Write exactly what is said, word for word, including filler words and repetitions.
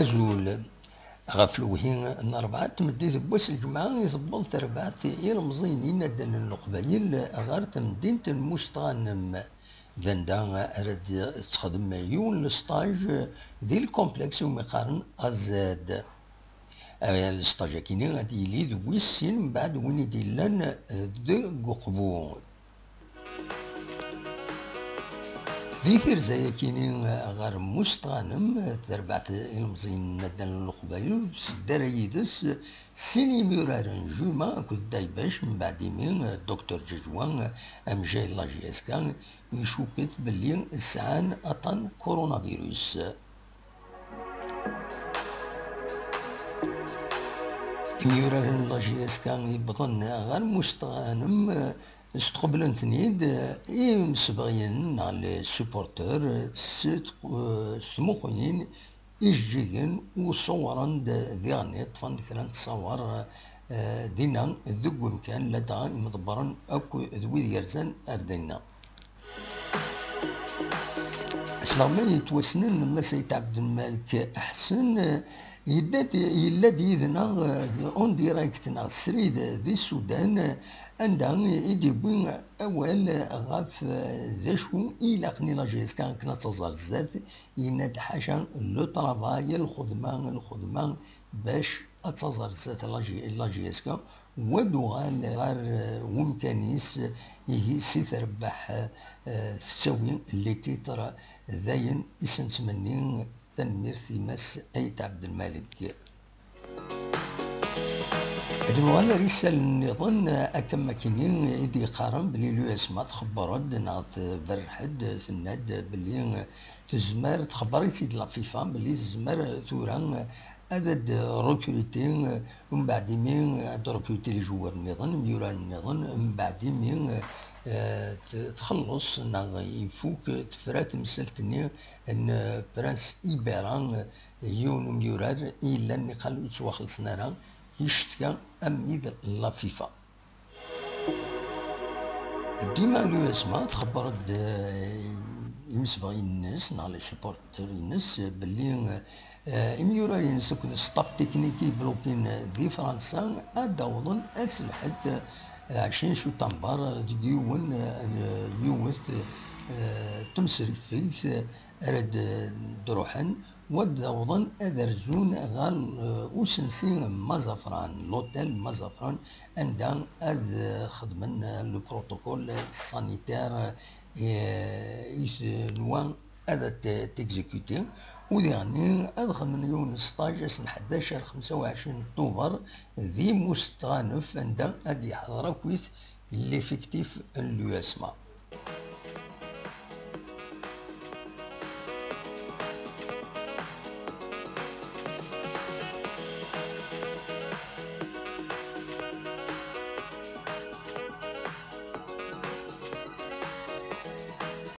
Azul. Ɣef lewhi n rebɛa n tmeddit n wass n lǧemɛa i tewweḍ terbaɛt ilemẓiyen inaddalen n Leqbayel ɣer temdint n Mustɣanem. D anda ara d-, tettxedmem yiwen n lesṭaj di lkomplex umi qqaren A Z. Lesṭaj-akini ad yili d wis sin mbeɛd win i d-yellan deg uqbu. Di tirza-yakini ɣer Mustɣanem, terbaɛt ilemẓiyen n addal n Leqbayel, tesdara yid-s sin imuraren, Juma akked Daybac, mbeɛd imi Docteur Ǧaǧwa, amejjay n la J S K, icukket belli sɛan aṭṭan coronavirus. Imyuraren n la J S K yewwḍen ɣer Mustɣanem, steqblen-ten-id imsebɣiyen neɣ les supporteurs s tq-, s tmuquyin ijeǧǧigen, u ṣewwren-d diɣen, ṭṭfen-d kra n ttṣawer, eh, dinna deg umkan, ladɣa imḍebbren akk d wid yerzan ar dinna. Asleɣmay yettwassnen Mass Ayt Ɛebdelmalek Ḥsen, yedda-d, yella-d yid-neɣ, eh, en direct neɣ srid di Sudan, anda i d-yewwi awal ɣef, eh, d acu i ilaqen i la J S K akken ad taẓ ar zdat. Yenna-d ḥaca le travail, lxedma, lxedma bac ad taẓ ar zdat la J-, la J S K, wa d-uɣal ɣer, eh, wemkan-is, ihi si terbeḥ, eh, tettawi les titres, d ayen i s-nettmenni. Tanemmirt i Mass Ayt Ɛebdelmalek. Ad nuɣal ar isallen nniḍen, akka am wakken i d-yeqqaren belli l'U S M A txebber-d neɣ tberreḥ-d, tenna-d belli tezmer, txebber-itt-id la FIFA, belli tezmer tura ad d-recruter, mbeɛd imi ad d-recruter les joueurs nniḍen, imyuraren nniḍen, mbeɛd imi, eh, t-, txelleṣ neɣ ifuk, tefra temsalt-nni n Prince Ibera, yiwen umyurar i yellan niqal ur ttwaxellṣen ara, yeccetka ammi d la FIFA. Dima l'U S M A txebber-d, eh, imsebɣiyen-nnes neɣ les supporters-nnes belli, eh, imyurar-nnes akked staff technique i yeblukin di Fransa ad d-awḍen ass n lḥedd, eh, ɛecrin september deg yiwen, eh, yiwet, eh, temsrifegt, eh, ara d-, d-ruḥen, wa d-awḍen ad rzun ɣer, eh, usensi Mazafran, l'hôtel Mazafran, anda ad, eh, xedmen, eh, le protocole sanitaire, eh, i t-, nwa ad t-, t-exécuter, u diɣenni ad xedmen yiwen n stage ass n ḥdac ar xemsa u ɛecrin Tubeṛ di Mustɣanef, anda ad d-yeḥḍer akkit l'effectif n l'U S M A.